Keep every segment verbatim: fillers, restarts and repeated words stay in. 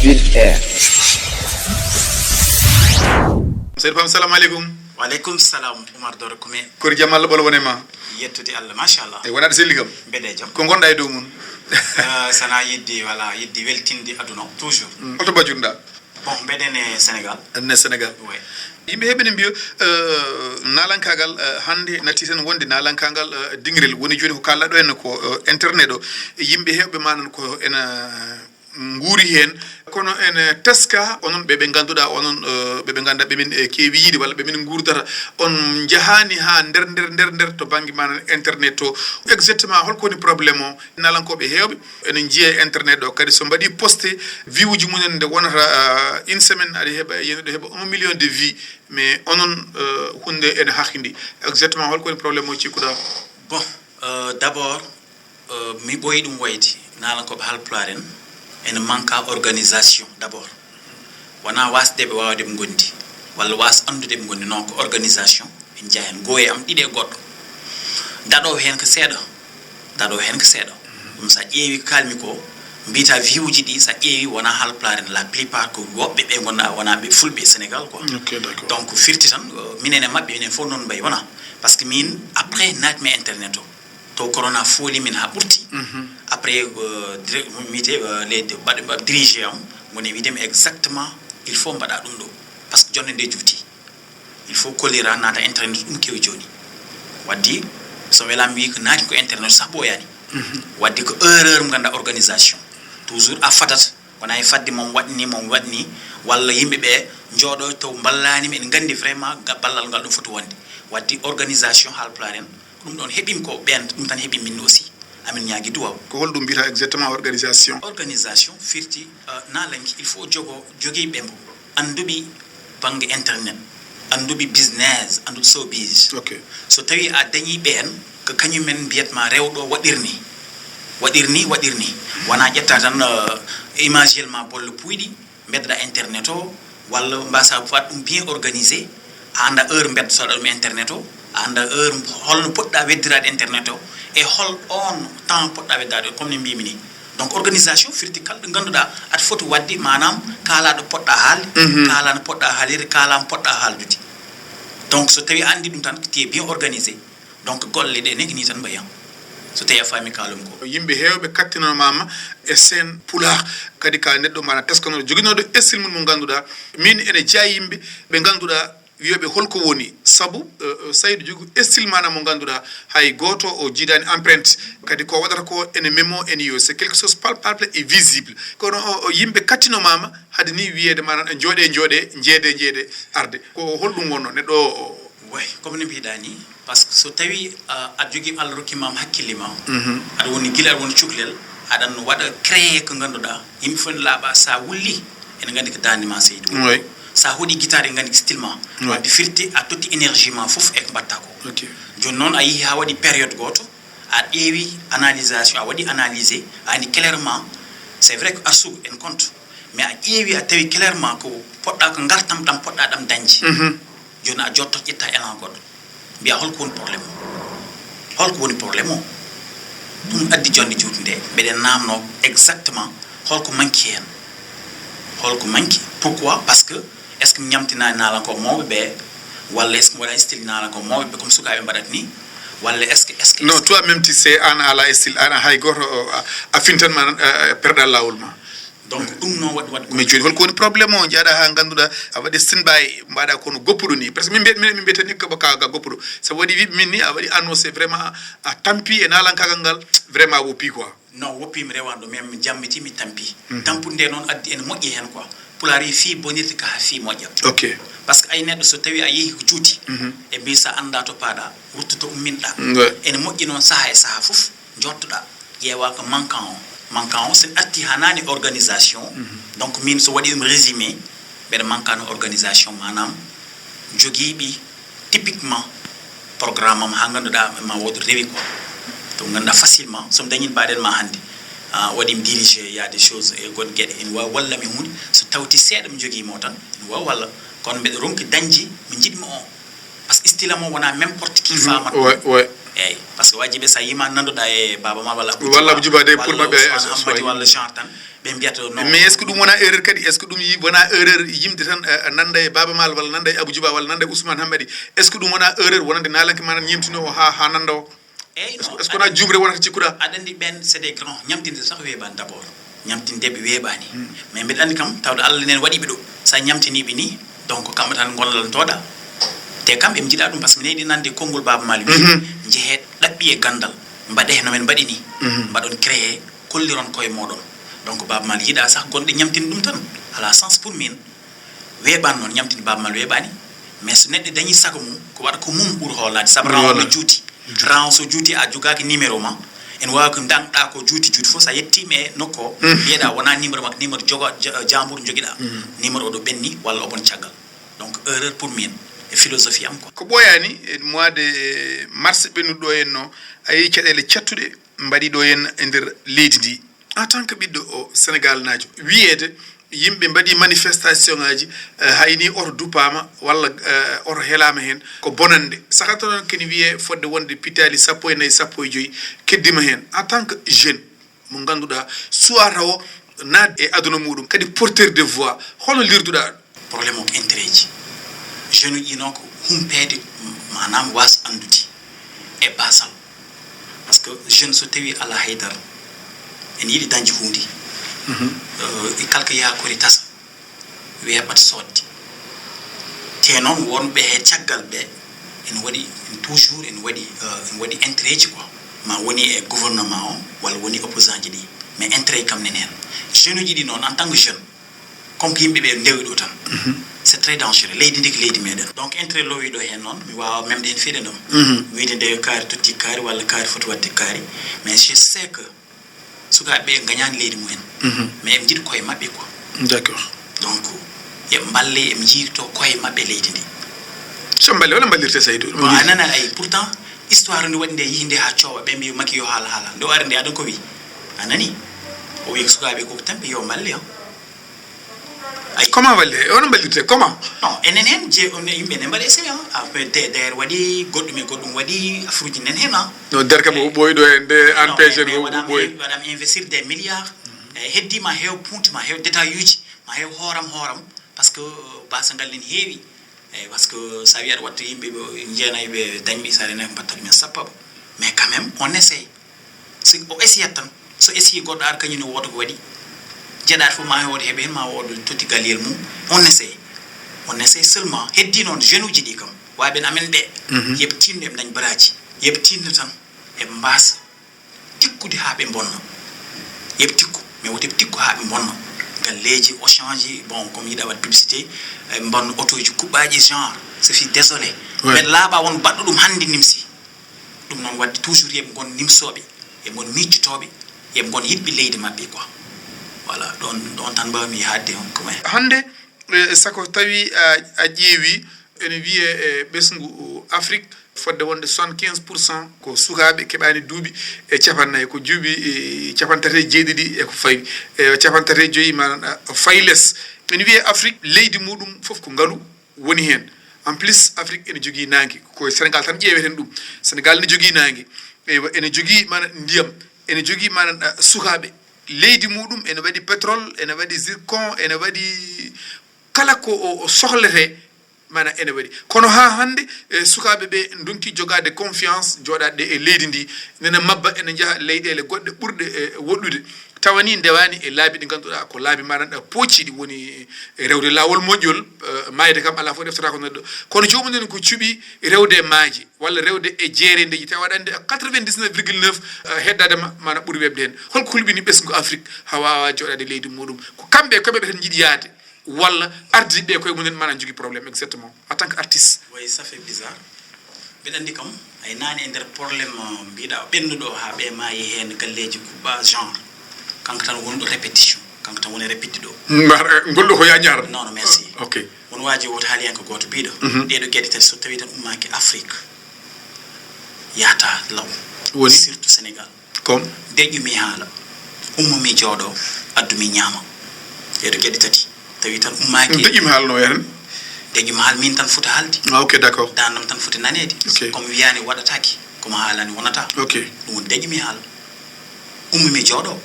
Sud Air. Seydi Pam, salamu aleykum. Wa aleykum salam, Umar Doro Kume. Kori jam Allah ɓolo wone ma. Yettude Allah, machallah. E wonaade selli kam? Mbeɗe jam. Ko ngonɗa e dow mum? Eh, sana yidde, wala yidde weltinde aduna, toujours. Mm. Holto bajurɗa? Bon, mbeɗen e Sénégal. Aɗa e Sénégal. Oui. Yimɓe heɓe ne mbiya, eh, naalankaagal, eh, hannde natti tan wonde naalankaagal, eh, dingiral. Woni jooni ko kaalɗaa ɗo henna ko, eh, internet o. Yimɓe heewɓe manan ko ena nguuri heen. Kono ene teska onon ɓe ɓe ngannduɗaa onon, eh, ɓe ɓe ngannduɗaa ɓe min, eh, keewi yiide walla ɓe min nguurdata. On njahaani haa nder, nder, nder, nder to bannge manan internet to. Exactement hol ko woni problème o? Naalankooɓe heewɓe ene njiya e internet ɗo, kadi so mbaɗi posté vie uji mumen nde wonata, ah, une semaine aɗa heɓa, yimɓe ɗo heɓa un million de vie, mais onon, eh, hunde ene hakkindi. Exactement hol ko woni problème o cikkuɗa? Bon, euh, d'abord, euh, mi ɓooyi ɗum wayde, naalankooɓe Haalpulaar en ene manque à organisation d'abord. Wonaa wasde ɓe waawde ɓe ngondi, walla was anndude ɓe ngondi, non, ko organisation. En njaha heen, goo e am, ɗiɗi e goɗɗo. Daɗoowo heen ko seeɗa, daɗoowo heen ko seeɗa. Ɗum so a ƴeewi ko kaalmi ko, mbiyta vie uji ɗi, so a ƴeewi wonaa Haalpulaar en, la plupart ko woɓɓe ɓe ngonɗaa, wonaa ɓe fulɓe e Sénégal quoi. Ok, d'accord. Donc firti tan, euh, minen e maɓɓe, minen fof noon mbayi, wonaa? Parce que min, après naatmi e internet o, to corona fooli min haa ɓurti. Mhm. Après, euh, dire-, mi wiyte, euh, les, baɗ-, baɗ-, dirigé am, ngoni wiide mi exactement, il faut mbaɗa ɗum ɗo. Parce que jonde nde juuti. Il faut kollira naata internet, ɗum kewi jooni. Waddi, so welaama mi wi ko naati ko internet sax ɓooyaani. Mhm. Waddi ko erreur mo ngannduɗaa organisation. Toujours a fadat, wona e fadde mo waɗni, mo waɗni, walla yimɓe ɓe njooɗo to mballani mi, en nganndi vraiment ga-, ballal ngal ɗum foti wonde. Waddi organisation Haalpulaar en, ɗum ɗon heɓimi ko ɓeen, ɗum tan heɓimi min aussi. Amin ñaagi duwaw. Ko holɗum mbiyata exactement organisation? Organisation firti, euh, naalanki, il faut jogo, jogii ɓe mbo. Annduɓe bannge internet, annduɓe business, annduɓe showbiz. Ok. So tawi a dañi ɓeen, ko kañum en mbiyat ma rewɗo waɗir ni. Waɗir ni, waɗir ni. Wona ƴetta tan, euh, image yel ma bolle puyɗi, mbedda internet o, walla mbasa waɗ ɗum bien organisé, a annda heure mbeddotoɗa ɗum internet o, a annda heure holno poɗɗa weddiraade internet o, e hol on temps poɗɗa weddaade o, comme ni mbimi ni. Donc organisation firti kala ɗo ngannduɗaa aɗa foti waɗde, maanaam kaala ɗo poɗɗa haalde, mhm, kaala no poɗɗa haalirde, kaala mo poɗɗa haaldude. Donc so tawi a anndi ɗum tan, tu es bien organisé. Donc golle ɗe ne ko ni tan mbayi. So tawi a faami kaalum ko. Yimɓe heewɓe kattinanoma e scène pulaar, kadi ka neɗɗo mana teskanooɗo, joginooɗo style mum mo ngannduɗaa, min ene jeya yimɓe ɓe ngannduɗaa wiyoɓe holko woni sabu, euh, euh, Saydou jogi style mana mo ngannduɗaa hay gooto o jiidaani empreinte, kadi ko waɗata ko ene memo, ene yo, c'est quelque chose palpable et visible. Kono o, o yimɓe kattinomama hade ni wiyeede manan jooɗe, jooɗe, jeede, jeede arde. Ko holɗum wonno neɗɗo o? Way, comme no mbiɗa ni, parce que so tawi, ah, aɗa jogii Allah rokki ma hakkille ma, mhm, aɗa woni gila, aɗa woni cuklel, aɗan waɗa créé ko ngannduɗaa, yimɓe fof ne laaɓa, sa wulli, ene nganndi ko daande ma Seydou. Way. Sa hoɗi guitare, ene nganndi ko style ma. Way. Wadde firti a totti énergie ma fof e ko mbatta ko. Ok. Jooni noon a yehi haa waɗi période gooto, a ƴeewi analysation, a waɗi analysé, a andi clairement, c'est vrai que arsugo en compte, mais a ƴeewi a tawi clairement ko poɗɗa ko ngartam ɗam poɗɗa ɗam dañde. Mhm. Jooni a jotto ƴetta élan goɗɗo. Mbiya holko woni problème o? Holko woni problème o? Ɗum addi jonde juutnde. Mbeɗen naamno exactement holko manki heen. Holko manki? Pourquoi? Parce que est-ce que mi ñamtinaani naalankooɓe mawɓe ɓe? Walla est-ce que mi waɗa style naalankooɓe mawɓe ɓe comme sukaaɓe mbaɗata ni? Walla est-ce que, est-ce que, non, toi-même tu sais, an a ala style, an hay gooto, o, a, a fintan ma, eh, perɗa laawol ma. Donc, ɗum noon waɗi, waɗi ko. Mais jooni, holko woni problème o? Njaaɗa haa ngannduɗaa, a waɗi standby, mbaɗa kono goppuɗo ni. Parce que min mbiyat, min, min mbiyata ni ko ka, ka goppuɗo. Sabu waɗi wi-, min ni, a waɗi annoncé vraiment, a, a tampi e naalankaagal ngal, vraiment woppi quoi. Non, woppi mi rewanɗo, mais mi jammiti, mi tampi. Mhm. Tampude nde noon addi ene moƴƴi heen quoi. Pulaar wi fii bonirta ka haa fii moƴƴa. Ok. Parce que ay neɗɗo so tawi a yehi ko juuti, mhm, e mbi sa annda to paaɗa, ruttoto umminɗa. Ouais. Ene moƴƴi noon saha e saha fof. Jottoɗa, ƴeewa ko manquant o. Manquant o, so en arti haa naane organisation, mhm, donc min so waɗi ɗum résumé, mbeɗa manquant no organisation, maanaam jogiiɓe typiquement programme am haa ngannduɗaa ma wood rewi quoi. To ngannduɗaa facilement, so mi dañi mbaɗen ma hannde, ah, waɗi mi dirigé, y a des choses e goɗɗe geɗe, ene waawi walla mi huunde, so tawti seeɗa mi jogii mo tan, ene waawi walla. Kono mbeɗa ronki dañde mo njiɗmi o, parce que style am o wonaa n'importe qui, mhm, faamata. Ouais, ouais. Eyyi, parce que wajiɓe sa yima nanduɗa e Baaba Maal walla Abou Walla Abou Djiba de, pour maɓɓe, Ousmane Hammadi walla genre tan, ɓe mbiyata non. Mais est-ce que ɗum wona erreur kadi? Est-ce que ɗum yi-, wona erreur yimde tan, eh, nanda e Baaba Maal walla nanda e Abou Djiba walla nanda e Ousmane Hammadi? Est-ce que ɗum wona erreur wonande naalanke ma nan ñemtino o ha, ha nanda o? Eyyi, non. Est-ce que wona jumre wonata cikkuɗa? Aɗa andi ɓen c'est des grands. Ñamtinde sax weeɓani d'abord. Ñamtinde ɓe weeɓani. Mais mbeɗa andi kam, tawde Allah nene waɗi ɓe ɗo. Sa ñamtini ɓe ni, donc kamɓe tan ngonlantoɗa. Te kamɓe ɓe jiɗa ɗum, parce que mi neyɗi nande konngol Baaba Maal wi, jehe ɗaɓɓi e gandal, mbaɗe no men mbaɗi ni. Mbaɗon créé, kolliron koye moɗon. Donc Baaba Maal yiɗa sax gonɗe ñamtini ɗum tan. Ala sens pour min. Weeɓani noon, ñamtinde Baaba Maal weeɓani. Mais so neɗɗo dañi sago mum, ko waɗa ko mum ɓuri hoolaade. Sabu ran o no juuti. Ran o so juuti, a jogaaki numéro ma. Ene waawi ko ndaŋɗa ko juuti juuti fof, so a yettiima e nokku o, mbiyeɗa wona numéro makko, numéro jogo-, ja-, jaamburu jogiɗa. Numéro o ɗo ɓenni walla o bon caggal. Donc erreur pour min e philosophie am quoi. Ko ɓooyaani, e mois de mars ɓennuɗo ɗo en no, a yii caɗeele cattuɗe mbaɗi ɗo en e nder leydi ndi. En tant que ɓiɗɗo o Sénégal naajo, wiyeede yimɓe mbaɗi manifestation ngaji, eh, hay ni oto duppama walla, eh, oto helama hen, ko bonande. Sakata noon kene wiye fodde wonde pitali sappo e nayi, sappo e joyi keddima hen. En tant que jeune mo ganduɗa suwata o naat e aduna muɗum, kadi porteur de voix, holno lirduɗa? Problème o ko intérêt ji. Jeune uji ɗi noon ko humpeede, manam was andude e basal. Parce que jeune so tawi ala haydara, ene yiɗi dañde huunde. Eh, e kala ko yaha kori tasa, weeɓat soodde. Te noon wonɓe he caggal ɓe, ene waɗi, toujours ene waɗi, eh, ene waɗi intérêt ji quoi. Ma woni e gouvernement o, walla woni opposant ji ɗi. Mais intérêt kam nene hen. Jeune uji ɗi noon, en tant que jeune, comme ko yimɓe ɓe ndewi ɗo tan. C'est très dangereux. Leydi ndi ko leydi meɗen. Donc intérêt lowi ɗo hen noon, mi wawa memde hen fiide ɗum. Wiide nde kaari totti kaari walla kaari foti wadde kaari. Mais je sais que sukaɓe ɓe gañani leydi mumen. Mais eɓe jiiɗi koye maɓɓe quoi. D'accord. Donc eɓe mballe, eɓe jiirto koye maɓɓe leydi ndi. So mballe, wona mballirte Saydou? Bon, a nana ay, pourtant histoire ndi waɗi nde, yihi nde ha coowa, ɓe mbi Macky yo haal, haala. Nde o ari nde, aɗa ko wi? A nani? O wi ko sukaɓe ko tan ɓe yo mballe, hein. Ay. Comment walle? Ono mballirte? Comment? Non, enen hen je, on, yimɓe ne mbaɗa essai, hein. Après, D D R waɗi, goɗɗum e goɗɗum waɗi, afruji nen hen, hein. No, der kam ko ɓooyi ɗo hen, de, an non, P G mais ko waɗam ɓooyi. Waɗam investir des milliards. Eh, heddi ma heew punti, ma heew détail uji, ma heew hooram, hooram, parce que, euh, basa ngal nen heewi. Eyyi, parce que so a wiyat watta yimɓe ɓe jeenayi ɓe dañɓe, so a rene mbatta ɗumen sappo. Mais quand même, on essaye. Si o essayat tan, so essayi goɗɗo ar kañum ne wooto ko waɗi. Jeɗaat fof ma wooto heɓe hen, ma wooto totti galiyel mum. On essaye. On essaye seulement. Heddi noon jeune uji ɗi kam. Waaɓe en amen ɓe. Yeɓe tinno eɓe dañ baraji. Yeɓe tinno tan. Eɓe mbasa tikkude haa ɓe mbonna. Yeɓe tikku, mais woto ɓe tikku haa ɓe mbonna. Galleeji, Auchan ji, bon, comme yiɗa waɗ publicité, eh, mbonna otoji kuɓɓaji genre. Je suis désolé. Ouais. Mais laaɓa won baɗɗo ɗum hannde nimsi. Ɗum noon waɗde toujours yeɓe ngon nimsooɓe, yeɓe ngon miijotooɓe, yeɓe ngon yiɗɓe leydi maɓɓe quoi. Voilà, ɗon, ɗon tan mbawmi haalde on ko men. Hannde, eh, sako tawi a, a ƴeewi, ene wiye, eh, ɓesngu Afrique, fodde wonde soixante-quinze pour cent ko sukaaɓe keɓaani duuɓi e capannayyi, ko duuɓi, eh, cappanɗe tati e jeeɗiɗi e ko fawi, eh, cappanɗe tati e joyi ma, eh, fayi les. Ene wiye Afrique, leydi muɗum fof ko ngalu woni heen. En plus, Afrique ene jogii naange. Ko e Sénégal tan ƴeeweten ɗum. Sénégal ene jogii naange. Eywa, ene jogii mana ndiyam. Ene jogii mana, eh, sukaaɓe. Leydi muɗum ene waɗi pétrole, ene waɗi zircon, ene waɗi kala ko o, o sohlete, mana ene waɗi. Kono haa hannde, eh, sukaaɓe ɓe ndonki jogaade confiance, jooɗaade e leydi ndi. Nena mabba, ene njaha leyɗeele goɗɗe ɓurɗe, eh, woɗɗude. Tawa ni ndewaani e laabi ɗi ngannduɗaa ko laabi mana, eh, poocciɗi woni, eh, rewde laawol moƴƴol, eh, maayde kam alaa fof ɗeftata ko neɗɗo. Kono joomum en ko cuɓi rewde e maaje, walla rewde e jeerendeeji, tawa aɗa anndi quatre-vingt-dix-neuf virgule neuf, eh, heddaade ma, mana ɓuri weɓde heen. Holko hulɓini ɓesngu Afrique haa waawa jooɗaade leydi muɗum? Ko kamɓe, ko ɓe tan njiɗi yahde, walla ardiiɓe ɓe koye mumen mana jogii problème exactement en tant que artiste? Oui, ça fait bizarre. Mbeɗa anndi kam, ay naane e nder problème, uh, mbiɗa ɓennuɗo haa ɓe maayi heen galleeji kuɓɓa genre. Kanko tan woni ɗo répétition. Kanko tan woni répétiɗo. Mbar-, eh, ngol ɗo ko ya ñaar? Non, non, merci. Ok. Won waaji wooto haaliyanke gooto biiɗo. Mhm. Ɗeɗo geɗe tati so tawi tan ummaaki Afrique, yahata law. Woni? Surtout Sénégal. Kom? Deƴƴu mi haala. Ummu mi jooɗo, addu mi ñaama. Ɗeɗo geɗe tati. Tawi tan ummaaki. Deƴƴu mi haala no wayata ni? Deƴƴu mi haal min tan foti haalde. Ah, ok, d'accord. Dandam tan foti naneede. Ok. Comme wiyaani waɗataake. Ko mi haalani wonata. Ok. Ɗum woni deƴƴi mi haala. Ummi mi jooɗo.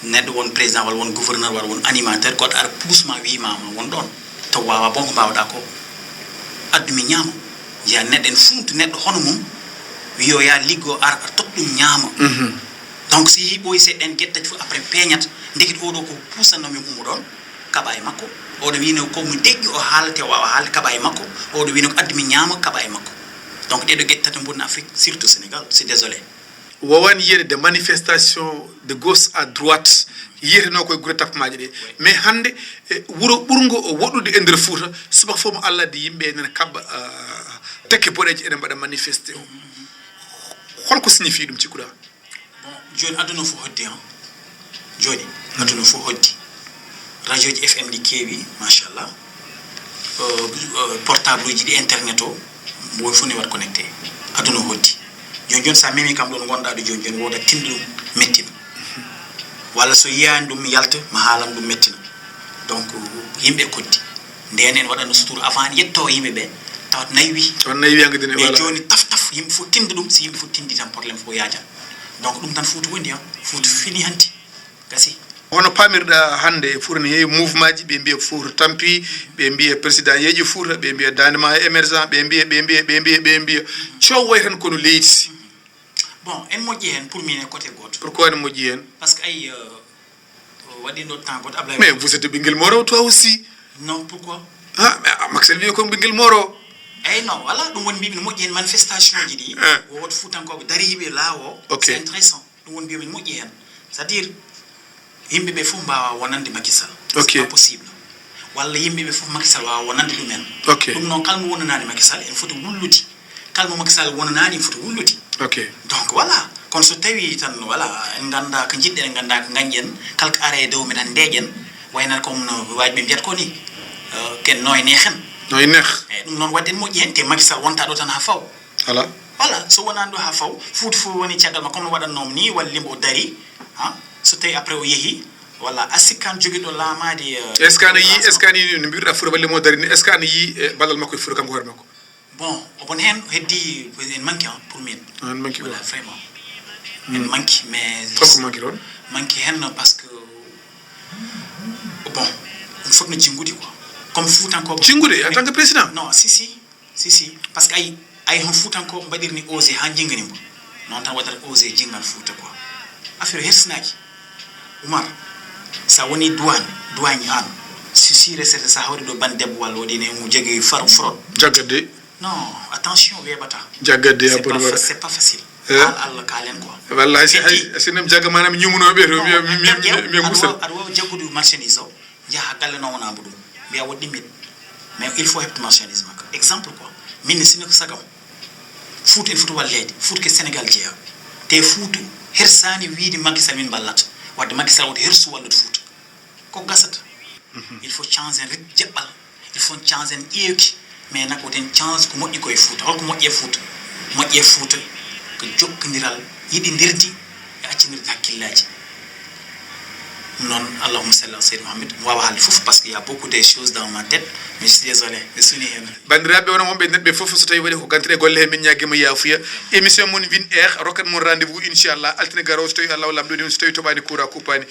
Neɗɗo won président walla won gouverneur walla won animateur, goɗɗo ara puus ma, wi ma, ma won ɗon. Taw wawa bon ko mbawɗa ko. Addu mi ñaama. Jeya neɗɗo en funtu neɗɗo hono mum. Wi yo ya liggo ar, ar totta ɗum ñaama. Mhm. Donc si yi ɓoyi seɗɗa en gettaji fof après peñat. Ndekete oɗo ko puusanno mi ummo ɗon. Kaɓa e makko. Oɗo wino ko mo deƴƴi o haalate, o wawa haalde, kaɓa e makko. Oɗo wino ko addu mi ñaama, kaɓa e makko. Donc ɗeɗo geɗe tati mbonna Afrique, surtout Sénégal. C'est désolé. Wowani yiyede de manifestation de gauche à droite, yiyeteno koye gure tappamaaje ɗe. Mais hannde, e, wuro ɓurngo o woɗɗude e nder Fuuta, subaka fof mo Allah addi yimɓe nana kaɓɓa, ah, tekke boɗeeje ene mbaɗa manifesté o. Holko signifie ɗum cikkuɗa? Bon, jooni aduna fof hoddi, hein. Jooni aduna fof hoddi. Radioji F M ɗi keewi, machallah. Euh, euh, portable uji ɗi, internet o, mbo fof ne waɗa connecté. Aduna o hoddi. Jooni jooni sa memi kam ɗon ngonɗa ɗo jooni jooni, woda tinɗo ɗum mettina. Walla so yiyani ɗum yalta, ma haalan ɗum mettina. Donc yimɓe koddi. Nden en waɗatno sutura avant en yetto yimɓe ɓe, tawat nayi wi. On nayi wi hankadi ne, mais voilà. Jooni taf taf, yimɓe fof tinda ɗum, si yimɓe fof tindi tan problème fof yaajan. Donc ɗum tan Fuuta wondi, hein. Fuuta fini hanti. Gasi. Hono paamirɗa hannde e Fuuta ne heewi mouvement ji, ɓe mbiya Fuuta tampi, ɓe mbiya président yeeƴi Fuuta, ɓe mbiya Daande Maayo émergent, ɓe mbiya, ɓe mbiya, ɓe mbiya, ɓe mbiya. Coow way tan kono leydi. Bon, en moƴƴi heen pour min e côté gooto. Pourquoi ne moƴƴi heen? Parce que ay, euh, waɗi ɗo temps goto Ablaye. Mais vous êtes ɓinngel Moro toi aussi. Non, pourquoi? Ah, mais, ah, Macky Sall wiyi ko ɓinngel Moro. Eyyi, non, voilà, ɗum woni mbiimi ne moƴƴi heen manifestation ji ɗi. Ah. Woto Fuutankooɓe dari hiɓe laawo. Ok. C'est intéressant. Ɗum woni mbiimi ne moƴƴi heen. C'est-à-dire, yimɓe ɓe fof mbaawa wonande Macky Sall. Ok. C'est pas possible. Walla yimɓe ɓe fof Macky Sall waawa wonande ɗumen. Ok. Ɗum noon, kala mo wonanaani Macky Sall, ene foti wullude. Kala mo Macky Sall wonanaani, ene foti wullude. Ok. Donc, voilà. Kono so tawii tan, voilà, en nganndaa ko njiɗɗen, en nganndaa ko ngañɗen, kala ko ara e dow men tan ndeeƴen, wayno comme no waaj ɓe mbiyata ko ni, euh, ken nooy neex en. Nooy neex. Eyyi, ɗum noon waɗde en moƴƴi heen, te Macky Sall wonta ɗo tan haa faw. Voilà. Voilà, so wonaani ɗo haa faw, Fuuta fof woni caggal ma, comme no waɗatnoo ni, walla limbo o dari, ha? So tawii après o yehi, walla a sikkan jogiiɗo laamaade, euh, est-ce que ana yi, est-ce que ana yi no mbiruɗa Fuuta walla mo dari ni, est-ce que ana yi, eh, ballal makko e Fuuta kanko hoore makko? Bon, o bon heen heddi en manque, hein, pour min. En manque. Voilà, quoi? Vraiment. Hmm. En manque, mais. Holko manque toon? Manque heen parce que, bon, ɗum fotno jinngude quoi. Comme Fuutankooɓe. Jinngude en tant que président? Non, si, si. Si, si. Parce que ay, ay hon Fuutankooɓe mbaɗirni osé haa njinnganimo. Noon tan waɗata osé jinngan Fuuta quoi. Affaire hersinaaki. Umar, sa woni douane, douane an, si sûr et certain sa hawri ɗo bande debbo walla waɗi ne mo jogii far fraude. Jaggat de. Non, attention, weeɓata. Jaggat de, c'est pas fa-, c'est pas facile. Eh? Al-, Allah kaalen quoi. Wallahi, si hay, si nem jagga maanaam ñumunoɓe to, mi, mi, mi, mi, mi, mi, aɗa wawa jaggude marchandise o. Njaha galle noon wona mbo ɗum. Mbiya woɗɗi min. Mais il faut heɓde marchandise makko. Exemple quoi. Min ne sinno ko sagam. Fuuta ene foti walleede. Fuuta ko Sénégal jeeya. Te Fuuta hersaani wiide Macky Sall min mballata. Wadde Macky Sall woto hersu wallude Fuuta. Ko gasata. Mhm. Il faut changer rit jaɓɓal. Il faut changer ƴeewki. Mais nak woten change ko moƴƴi ko e Fuuta. Holko moƴƴi e Fuuta? Moƴƴi e Fuuta ko jokkondiral, yiɗindirdi e accindirde hakkillaaji. Ɗum noon, Allahumma salli ala Seydi Mohamed. Mi wawa haalde fof parce que y a beaucoup de choses dans ma tête, mais je suis désolé, mi suni heen. Banndiraaɓe, onon wonɓe e nder ɓe fof, so tawii waɗi ko gantere golle he, min ñaagima yaafuya. Émission mon Win Air, rokkat mon rendez-vous, inchallah, altine garoowo, so tawii Allah o lamɗo ni, so tawii toɓaani courant kuppani.